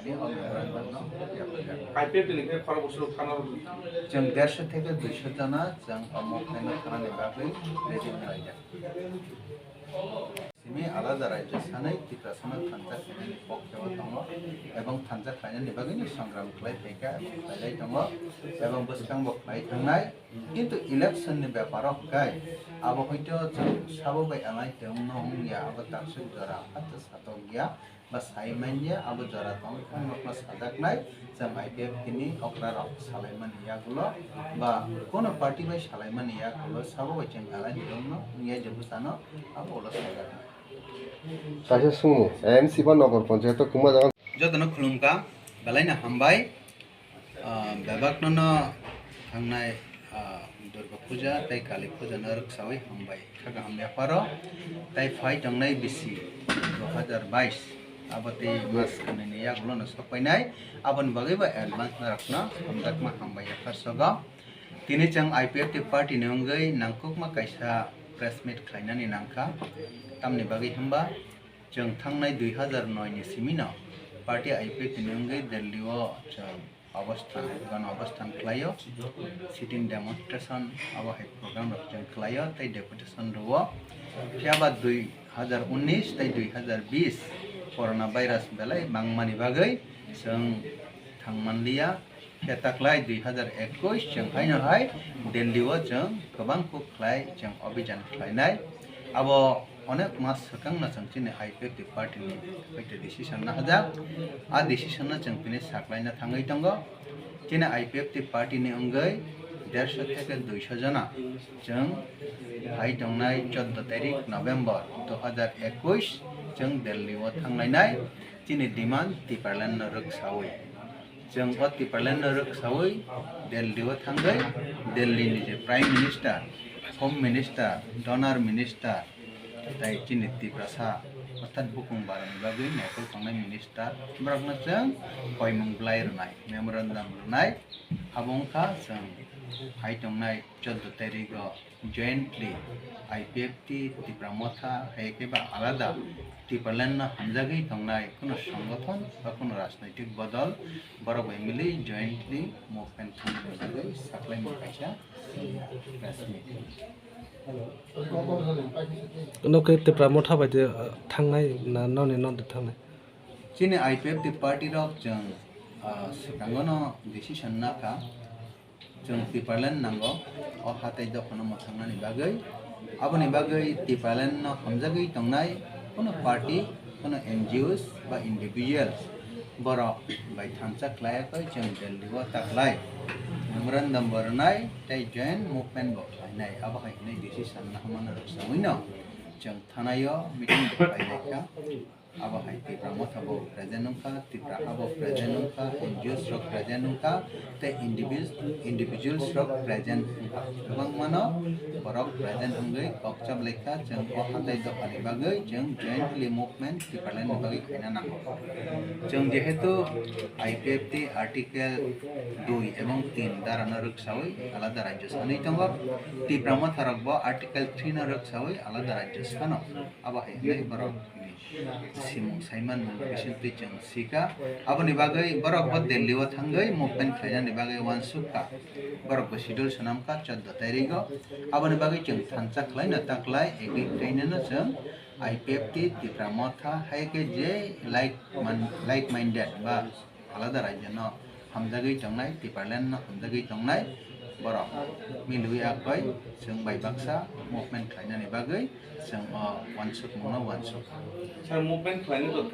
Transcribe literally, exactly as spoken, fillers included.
I P F T ni khe khorok bwswk thana rwdi. Chwng derso theke duiso jona chwng omo khaino thanani bagwi ready wnglaijak. Simi alada rajyo sanwi Tiprasano thansa khlainani pokhe o tongo ebong thansa khlainani bagwino songram khlai phaikha ebong khlailai tongo ebong bwskango khlai thangnai. Kintu election ni beparo hwnkhe abo hoito chwng sabo bai alai tongno wngya, abo taksuk jora hato satokya. Ba sai manya abo jora tong phano no sajaknai, chwng I P F T ni okra rok salaimani yagulo ba kono party bai salaimani yagulo sabo bai chwng alai ni rokno wngya je bwsano abo ulo sajaknai. Kaisa sungmung, M C ba Nogor Panchayat o kwma jaga. Jotono khulumkha, belai no hambai. Ah, bebakno no thangnai, ah, Durga Puja tei Kali Puja no rwksawi hambai kha kaham yapharo tei phai tongnai bisi dui hazar bais abo tei mas kwnwi ni yagulo no sok painai, aboni bagwi bo advance norokno hamjakma hambai yaphar sogo. Tini chwng I P F T party ni wngwi nangkukma kaisa press meet khlainani nangkha, tamni bagwi hwnba chwng thangnai dui hazar noi ni simi no party I P F T ni wngwi Delhi o chwng obosthan, gana obosthan khlaio, sit-in demonstration, abo hai program rok chwng khlaio tei deputation rwo. Phiya ba dui hazar unis tei dui hazar bis corona virus belai bangmani bagwi chwng thang manliya. Phiya taklai dui hazar ekush chwng haino hai Delhi o chwng kwbang kuk khlai chwng obhijan khlainai. Abo onek mas swkang no chwng chini I P F T party ni kaisa decision no hajak. A decision no chwng tini saklaina thangwi tongo. Chini I P F T party ni wngwi derso theke duiso jona chwng hai tongnai choddo tarik November dui hazar ekush chwng Delhi o thanglainai chini demand Tipraland no rwksawi. Chwng o Tipraland no rwksawi Delhi o thangwi Delhi ni je Prime Minister, Home Minister, Donor Minister, tei chini Tiprasa orthat bukung barani bagwi naikoltongnai minister borokno chwng koimung bwlai rwnai, memorandum rwnai. Abo wngkha chwng hai tongnai choddo tarigo jointly I P F T, Tipra Motha, hai khe ba alada Tipraland no hamjagwi tongnai kuno songothon ba kuno rajnaitik bodol borok bai mili jointly movement khamani bagwi saklaimung kaisa press meet. Nokhe Tipra Motha bai de, uh, thangnai na noni nonde thangnai? Chini I P F T party rok chwng, uh, swkango no decision nakha. Chwng Tipraland nango, o hatai dophano mwthangnani bagwi. Aboni bagwi Tipraland no hamjagwi tongnai kuno party, kuno N G Os ba individuals borok bai thansa khlaiya khe chwng Delhi o taklai memorandum bo rwnai tei joint movement bo khlainai. Abo hai hwnwi decision naharmano rwchapwi no chwng thanai o meeting bo khlailaikha. Abo hai Tipra Motha bo present wngkha, Tipra ha bo present wngkha, N G Os rok present wngkha, tei individuals, individuals rok present wngkha. Kwbangmano borok present wngwi kok chaplaikha, chwng o hatai dophani bagwi chwng jointly movement Tipraland ni bagwi khaina nango. Chwng jehetu I P F T article dui ebong tin dara no rwksawi alada rajyo sanwi tongo, Tipra Motha rok bo article three no rwksawi alada rajyo sano. Abo hai hwnwi borok simung saiman mung bisingtwi chwng sikha. Aboni bagwi borok bo Delhi o thangwi movement khlainani bagwi uansukha. Borok bo schedule swnamkha choddo tarigo. Aboni bagwi chwng thansa khlaino taklai agreed khlainano chwng I P F T, Tipra Motha, hai khe je like man-, like minded ba alada rajyo no hamjagwi tongnai, Tipraland no hamjagwi tongnai borok milwi akhoi chwng bai baksa movement khlainani bagwi chwng o uansukmung no uansukha. Sir, movement khlainai to